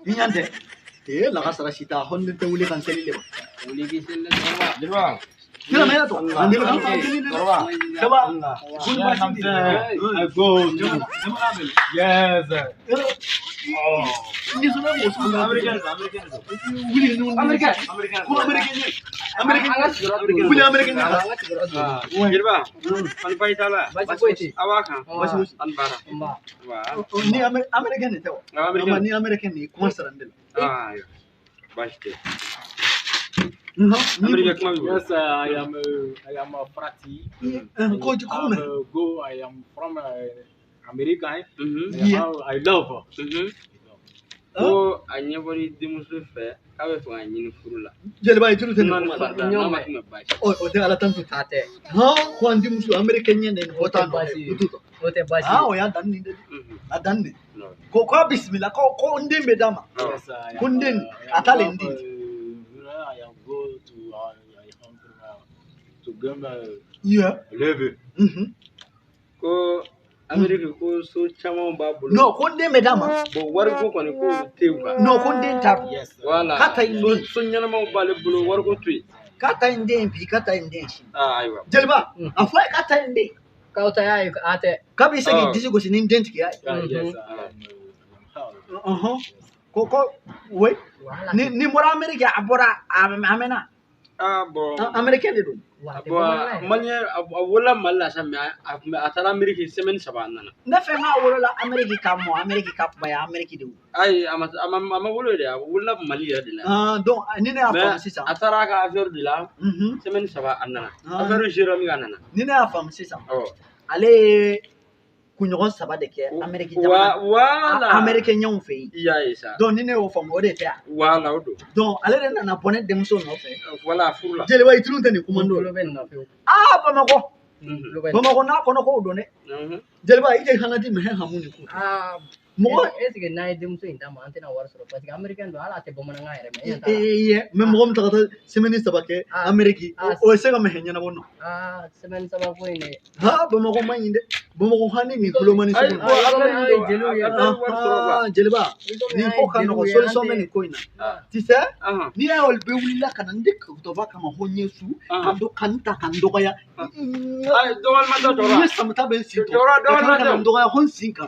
Ni ɲan tɛ. Ee lagasara si t'a hɔn tɛ wuli kan seli le ma. Wuli k'i seli dɛ cɛkɔrɔba. Jeliba. Kila mɛ to. An de kan seli de. Saba. Kun ba si. I go to. Yes. Ni suna mo su. American, American. Wuli ni American. American. Ko American ne. American. An ka sigiyɔrɔ to. Wuli American ne. An ka sigiyɔrɔ to. Jeliba. An ba t'a la. Basi foyi tɛ. Aw b'a kan. Basi foyi. An baara. Nba. Wa. Ni American ne tɛ wa? American. Ama ni American ne kuma sara ne la. Ah, ayiwa. Baasi tɛ. Ni American kuma b'i bolo. Yes, I am a Frati. Ko ko mɛ. Go. I am from America. Yeah. I love. Ko a ɲɛbɔra i denmuso fɛ k'a bɛ fɛ k'a ɲini furu la. Jeliba i tulu tɛ nin N'a ni kuma la. farida n'a ma tɛmɛ baasi. O tɛ ala tan to. A tɛ. Han ko an denmuso American ɲɛ ne bɔ t'a nɔfɛ. Baasi ye. O t'o tɔ. O tɛ baasi Ah ye. o y'a danni de. A danni de. Non. Ko ko bisimila ko ko n den bɛ d'a ma. Yes, I am. Ko n den I a am t'ale n love, den. I am go to I am from to Gamba. Yeah. Leve. Mhm. Ko Ameriki ko so caman b'a bolo. Non ko n den bɛ d'a ma. Bon wariko kɔni ko tɛ yen quoi. Non ko n den t'a don. Yes. Voilà. K'a ta in So den. so ɲɛnamaw b'ale bolo wariko to yen. K'a ta in den bi k'a ta in den sini. Ah ayiwa. Jeliba a fɔ a ye k'a ta in den. K'aw ta y'a ye a tɛ. K'a bɛ se k'i Ah. disi gosi ni n den tigiya ye. Yes, I am. Ɔhɔn. Ko ko oui. Wala. Ni bɔra Ameriki a bɔra a mɛnna. Ah bon. Américain de don. Wa a tɛ Bon bamanankan yɛrɛ. Malien a wolola Mali la sa mais a tun bɛ a taara Ameriki semaine 3 a nana. Ne fɛn k'a wolola Ameriki ka mɔ Ameriki ka kumaya Ameriki de o. Ayi a ma a ma a ma wolo de a wolola Mali yɛrɛ de la. Ah donc ni ne y'a faamu Mais sisan. a taara a ka affaire de la Mhm. semaine 3 a nana. Ah. Affaire géré min a nana. Ni ne y'a faamu sisan. Awɔ. Ale ye kunɲɔgɔn 3 de kɛ Ameriki jamana. Voilà. Américain ɲɛw fɛ yen. I y'a ye sa. Donc ni ne y'o faamu o de tɛ yan. Voilà o don. Donc ale de nana bɔ ne denmuso nɔfɛ. Voilà furu la. Jeliba i tulu tɛ nin N kuma tulo don. bɛ nin na fewu. Ah Bamakɔ. N tulo bɛ nin na. Bamakɔ n'a kɔnɔ kow don dɛ. Jeliba i tɛ hana di mɛ hamu ni ko. Ah, Mɔgɔ est ce que n'an ye denmuso in d'a ma an tɛna wari sɔrɔ parce que américain don hali a tɛ bamanankan yɛrɛ mɛn e ɲɛ t'a la. Ee mɛ mɔgɔ min taga taa semaine 3 kɛ Ah. Ameriki Ah. o ye se ka mɛ ɲɛnabɔ nɔ. Ah, semaine 3 ko in de. Ha Bamakɔ man ɲi dɛ. Bamakɔ hani nin kulomani Ayi sugu bon la. Ah, affaire an ye don jeliw ye. affaire wari sɔrɔ quoi. Ah, Jeliba I komi nin an ko ye ka jeliw nɔgɔn ye, an solution bɛ tɛ- nin ko in na. Ah. Tu sais Ahan. n'i y'a ye olu bɛɛ wulila ka na n de kutɔba kama ko n ye su ka dɔ ka n ta ka n dɔgɔya. Ayi dɔgɔyalima tɛ N cɛkɔrɔba. ye samata bɛ n sen Cɛkɔrɔba tɔ ka tila dɔgɔyalima ka na tɛ. n dɔgɔya ko n sen kan.